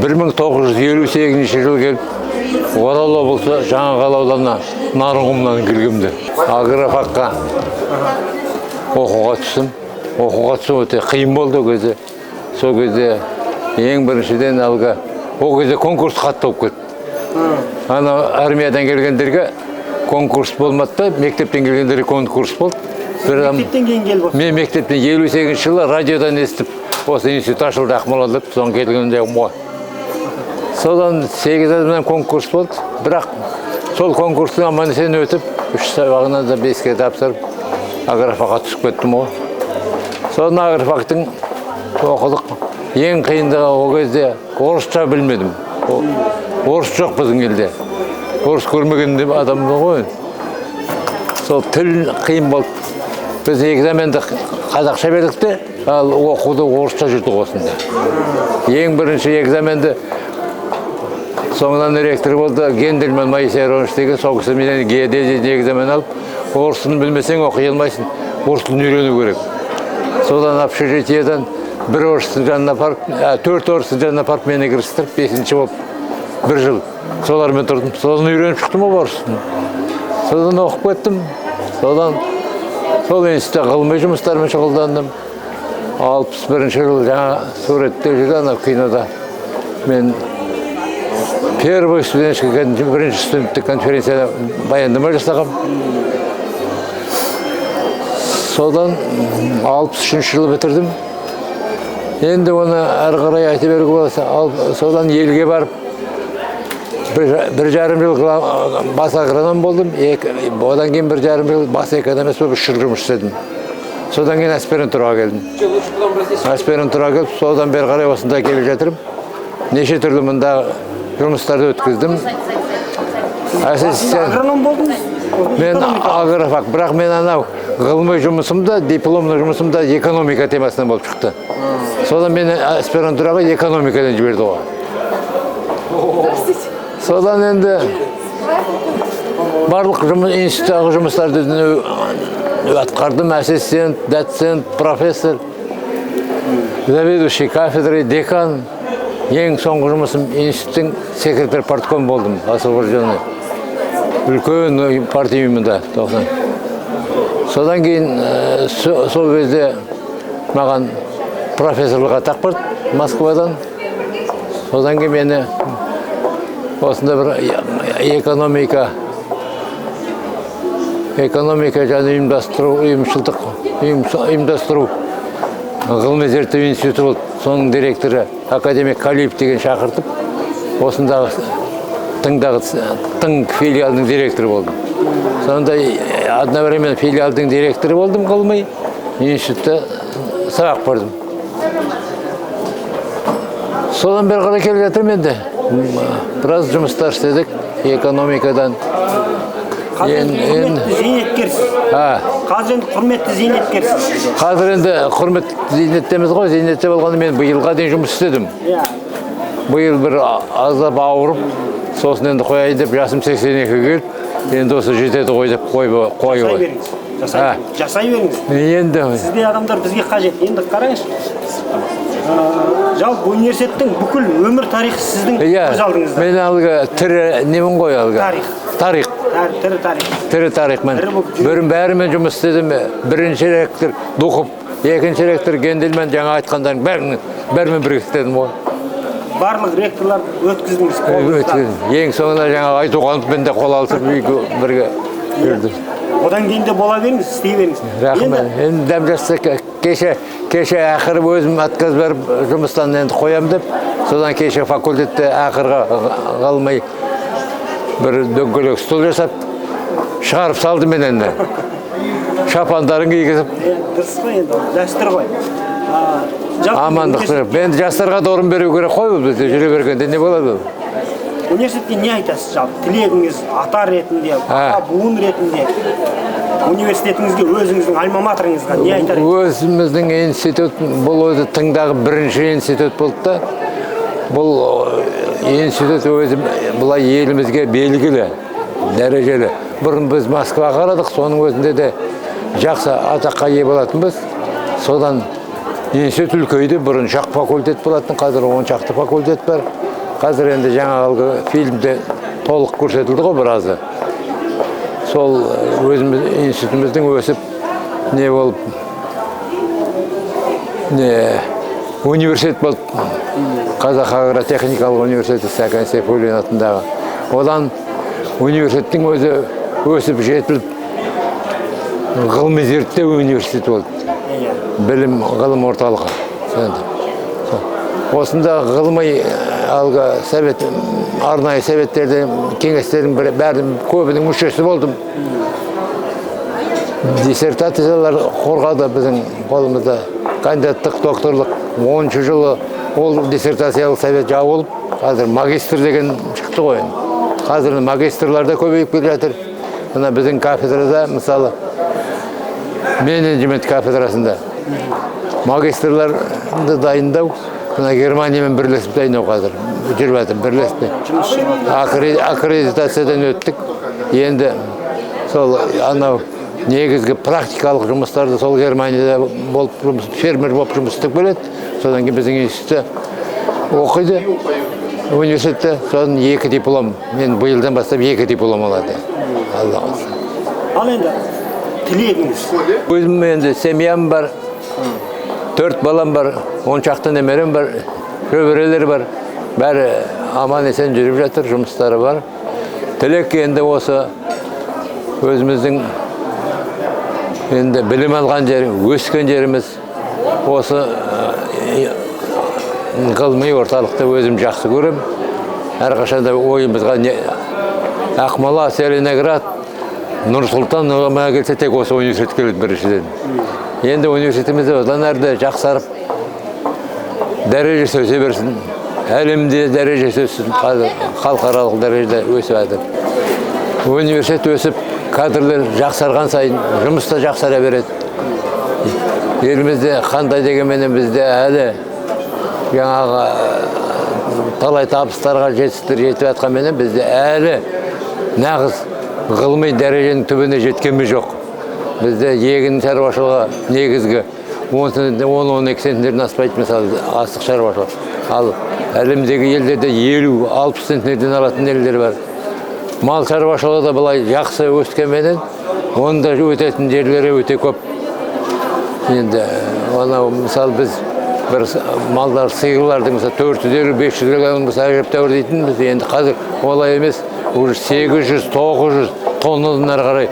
1958 жылы келіп, Орал облысы Жаңақала ауданына, Нарынқұмнан келгенде агрофакқа оқуға түстім. Оқуға түсу өте қиын болды ол кезде. Сол кезде ең біріншіден әлгі ол кезде конкурс қатты болып кетті. Ана армиядан келгендерге конкурс болмады да, мектептен келгендерге конкурс болды. Бір адам- Мектептен кейін келіп отырсыз. Мен мектептен 58 жылы радиодан естіп, осы институт ашылды Ақмолада деп, соны келгенде ғой. Содан 8 адамнан конкурс болды. Бірақ сол конкурстың аман есен өтіп, 3 сабағынан да 5-ке тапсырып, агрофакқа түсіп кеттім ғой. Содан агрофактың оқыдық. Ең қиындығы ол кезде орысша білмедім. Орыс жоқ біздің елде. Орыс көрмеген деп адам ғой. Сол тіл қиын болды. Біз экзаменді қазақша бердік те, ал оқуды орысша жүрдік осында. Ең бірінші экзаменді соңынан ректор болды Гендельман Моисей Аронович деген, сол кісі менен геодезия экзамен алып, орыс тілін білмесең, оқи алмайсың, орыс тілін үйрену керек. Содан общежитиеден бір орыстың жанына апарып, төрт орыстың жанына апарып мені кірістіріп, бесінші болып бір жыл солармен тұрдым. Содан үйреніп шықтым ғой орыс тілін. Содан оқып кеттім. Содан сол институтта ғылыми жұмыстармен шұғылдандым. 61 жылы жаңа суретте жүрді анау кинода. Мен первый студенческий, бірінші студенттік конференцияда баяндама жасағам. Содан 63 жылы бітірдім. Енді оны әрі қарай айта беруге болса, ал содан елге барып 1,5 жыл бас агроном болдым. Екі, одан кейін 1,5 жыл бас экономист болып 3 жыл жұмыс істедім. Содан кейін аспирантураға келдім. Аспирантураға келіп, содан бері қарай осында келе жатырмын. Неше түрлі мында жұмыстарды өткіздім. Ассистент. Агроном болдыңыз? Мен агрофак, бірақ мен анау ғылыми жұмысым да, дипломный жұмысым да экономика темасынан болып шықты. Содан мені аспирантураға экономикадан жіберді ғой. Содан енді барлық жұмыс, институттағы жұмыстарды атқардым: ассистент, доцент, профессор, заведующий кафедрой, декан. Ең соңғы жұмысым институттың секретарь партком болдым, освобожденный. Үлкен партия ұйымында 90. Содан кейін сол кезде маған профессорлық атақ берді Москвадан. Содан кейін мені осында бір экономика және ұйымдастыру, ұйымшылдық, ұйымдастыру ғылыми зерттеу институты болды, соның директоры академик Калиев деген шақыртып, осындағы тыңдағы тың филиалының директоры болдым. Сонда одновременно филиалдың директоры болдым, ғылыми институтта сабақ бердім. Содан бері қарай келе жатырмын. Енді біраз жұмыстар істедік экономикадан. Қазір енді құрметті зейнеткерсіз. А, Қазір енді құрметті зейнеткерсіз. Қазір енді құрметті зейнеттеміз ғой. Зейнетте болғанда мен биылға дейін жұмыс істедім. Биыл бір аздап ауырып, сосын енді қояйын деп, жасым 82-ге келді енді, осы жетеді ғой деп қойып Жасай қой. беріңіз. Жасай А. беріңіз. Жасай беріңіз. Енді Сіздей адамдар бізге қажет. Енді қараңызшы. Жалпы университеттің бүкіл өмір тарихы сіздің көз алдыңызда. Мен әлгі тірі немін ғой әлгі. Тарих. Тарих. Тірі тарих. Тірі тарих мен. Тірі болып жүрген. Бірін бәрімен жұмыс істедім. Бірінші ректор Духов, екінші ректор Гендельман, жаңа айтқандардың бәрін, бәрімен бірге істедім ғой. Барлық ректорлар өткіздіңіз қолыңыздан. Өткіздім. Ең соңында жаңа Айтуғановпен де қол алысып, бірге жүрдік. Одан кейін де бола беріңіз, істей беріңіз. Рахмет. Енді Енді дәм жатса, кеше ақыры өзім отказ беріп, жұмыстан енді қоям деп, содан кеше факультетте ақырғы ғылыми бір дөңгелек стол жасап, шығарып салды мен енді. Шапандарын кигізіп, Дұрыс қой енді, ол дәстүр ғой. Жалпы амандық тілеп. Енді жастарға да орын беру керек қой, бұл бізде жүре бергенде не болады? Университетке не айтасыз жалпы? Тілегіңіз ата ретінде, ата буын ретінде университетіңізге, өзіңіздің альма матеріңізға не айтар едіңіз? Өзіміздің институт бұл өзі тыңдағы бірінші институт болды да, бұл институт өзі былай елімізге белгілі, дәрежелі. Бұрын біз Москваға қарадық, соның өзінде де жақсы атаққа ие болатынбыз. Содан Институт үлкейді, бұрын шақ факультет болатын, қазір 10 шақты факультет бар. Қазір енді жаңағы фильмде толық көрсетілді ғой біразы. Сол өзіміз институтымыздың өсіп не болып, не университет болды. Қазақ агротехникалық университеті Сәкен Сейфуллин атындағы. Одан университеттің өзі өсіп жетіліп ғылыми зерттеу университеті болды. Білім ғылым орталығы. Енді осында ғылыми әлгі совет, арнайы советтерде, кеңестердің бәрінің көбінің мүшесі болдым. Диссертациялар қорғады біздің қолымызда. Кандидаттық, докторлық 10 жылы ол диссертациялық совет жабылып, қазір магистр деген шықты ғой енді. Қазір магистрлар да көбейіп келе жатыр. Мына біздің кафедрада, мысалы, менеджмент кафедрасында магистрларды дайындау, мына Германиямен бірлесіп дайындау қазір жүріп жатыр, бірлесіп. Аккредитациядан өттік. Енді сол анау негізгі практикалық жұмыстарды сол Германияда болып жұмыс, фермер болып жұмыс істеп келеді. Содан кейін біздің институтта оқиды, университетте. Содан 2 диплом, мен биылдан бастап 2 диплом алады. Алла қаласа. Ал енді тілегіңіз? Өзім енді семьям бар, 4 балам бар, 10 шақты немерем бар, шөберелер бар. Бәрі аман есен жүріп жатыр, жұмыстары бар. Тілек енді осы өзіміздің енді білім алған жер, өскен жеріміз осы ғылыми орталықты өзім жақсы көремін. Әрқашанда ойымызға Ақмола, Целиноград, Нұр-Сұлтан мына келсе тек осы университет келеді біріншіден. Енді университетіміз одан әрі де жақсарып, дәрежесі өсе берсін, әлемде дәрежесі өссін, қазір халықаралық дәрежеде өсіп жатыр. Университет өсіп, кадрлар жақсарған сайын жұмыс та жақсара береді. Елімізде қандай дегенменен бізде әлі жаңағы талай табыстарға жетістіктер жетіп жатқанменен бізде әлі нағыз ғылыми дәреженің түбіне жеткеніміз жоқ. Бізде егін шаруашылығы негізгі 10-12 центнерден аспайды, мысалы, астық шаруашылығы. Ал әлемдегі елдерде 50-60 центнерден алатын елдер бар. Мал шаруашылығы да былай жақсы өскенменен, онда өтетін жерлері өте көп. Енді анау, мысалы, біз бір малдар, сиырлардың, мысалы, 450-500 килограмм болса әжептәуір дейтінбіз. Енді қазір олай емес, уже 800-900 тоннадан әрі қарай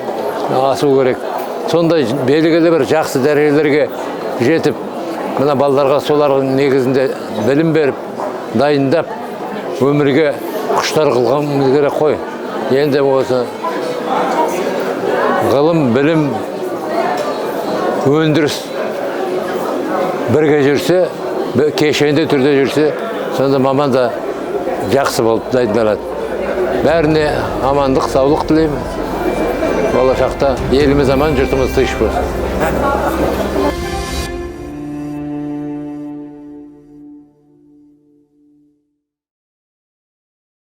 асу керек. Сондай белгілі бір жақсы дәрежелерге жетіп, мына балдарға солардың негізінде білім беріп, дайындап, өмірге құштар қылғанымыз керек қой. Енді осы ғылым, білім, өндіріс бірге жүрсе, кешенді түрде жүрсе, сонда маман да жақсы болып дайындалады. Бәріне амандық, саулық тілеймін. Болашақта еліміз аман, жұртымыз тыныш болсын.